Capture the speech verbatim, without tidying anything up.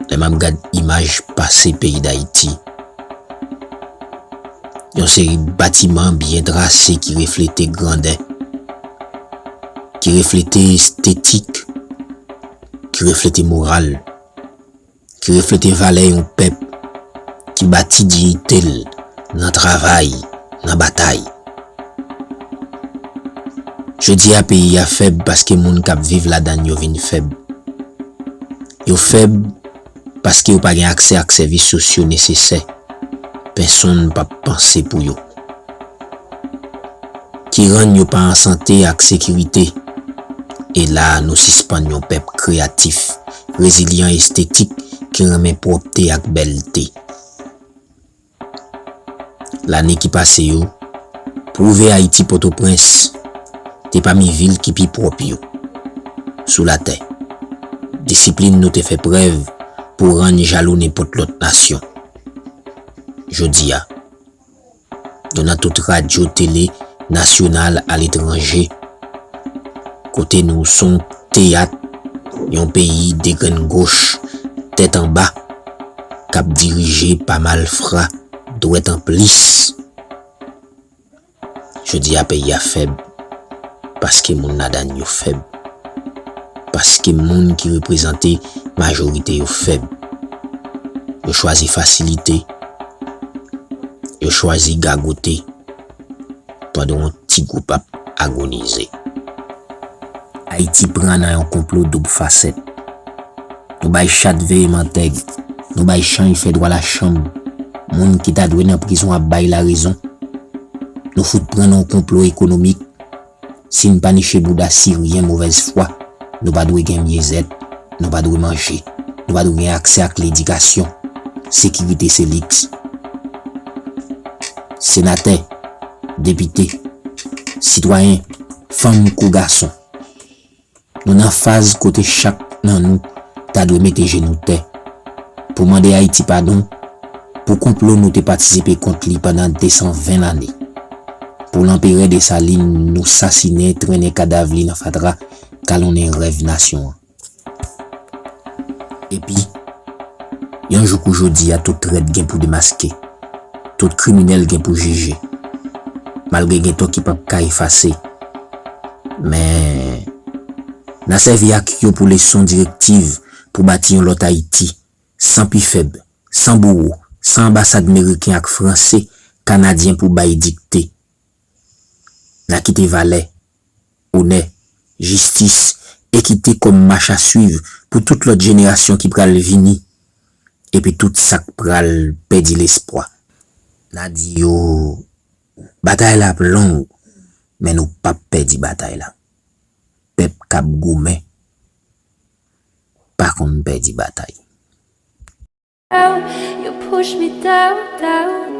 Lè m ap gad imaj pase peyi Dayiti, yon seri batiman byen trase ki reflete grandè, ki reflete estetik, ki reflete moral, ki reflete valè yon pèp ki bati diyite l nan travay, nan batay. Jodi a, peyi a fèb paske moun k ap viv ladan l yo vin fèb. Yo fèb paske yo pa gen aksè ak sèvis sosyo nesesè. Pèsonn p ap panse pou yo. Ki rann yo pa an sante ak sekirite. E la a, nou sispann yon pèp kreyatif, rezilyan, estetik, ki renmen pwòpte ak bèlte. Lane ki pase yo pwouve Ayiti Pòtoprens te pami vil ki pi pwòp yo sou latè. Disiplin nou te fè prèv pou rann jalou nenpòt lòt nasyon. Jodi a, nou nan tout radyo, tele, nasyonal, aletranje, kote nou se yon teyat, yon peyi de grenn goch, tèt anba, k ap dirije pa malfra, dwèt an plis. Jodi a, peyi a fèb, paske moun ladan l yo fèb, paske moun ki reprezante majorite yo fèb. Yo chwazi fasilite, yo chwazi gagote, pandan yon ti gwoup ap agonize. Ayiti pran nan yon konplo doub fasèt. Nou bay chat veye mantèg, nou bay chay fè dwa lachanm. Moun ki ta dwe nan prizon ap bay larezon. Nou fout pran nan yon konplo ekonomik. Si n pa niche bouda siryen movèz fwa, nou pa dwe gen myezèt, nou pa dwe manje, nou pa dwe gen aksè ak ledikasyon. Sekirite se liks. Senatè, depite, sitwayen, fanm kou gason, nou nan faz kote chak nan nou ta dwe mete je nou tè pou mande Ayiti padon pou konplo nou te patisipe kont li pandan de san ven lane. Pou lanperè Desalin nou sasinen, trennen kadav li nan fatra, kalonnen rèv nasyon an. Epi, yon jou kou jodi a, tout trèt gen pou demaske, tout kriminèl gen pou jije, malgre gen tò ki p ap ka efase. Men, n a sèvi ak yo pou leson, direktiv pou bati yon lòt Ayiti, san pi fèb, san bouwo, san anbasad meriken ak franse, kanadyen pou bay dikte. N a kite valè, onè, jistis, ekite kòm mach a swiv pou tout lòt jenerasyon ki pral vini, epi tout sa k pral pèdi lespwa. N a di yo, batay la ap long, men nou p ap pèdi batay la. Pèp k ap goumen pa konn pèdi batay. You push me down, down,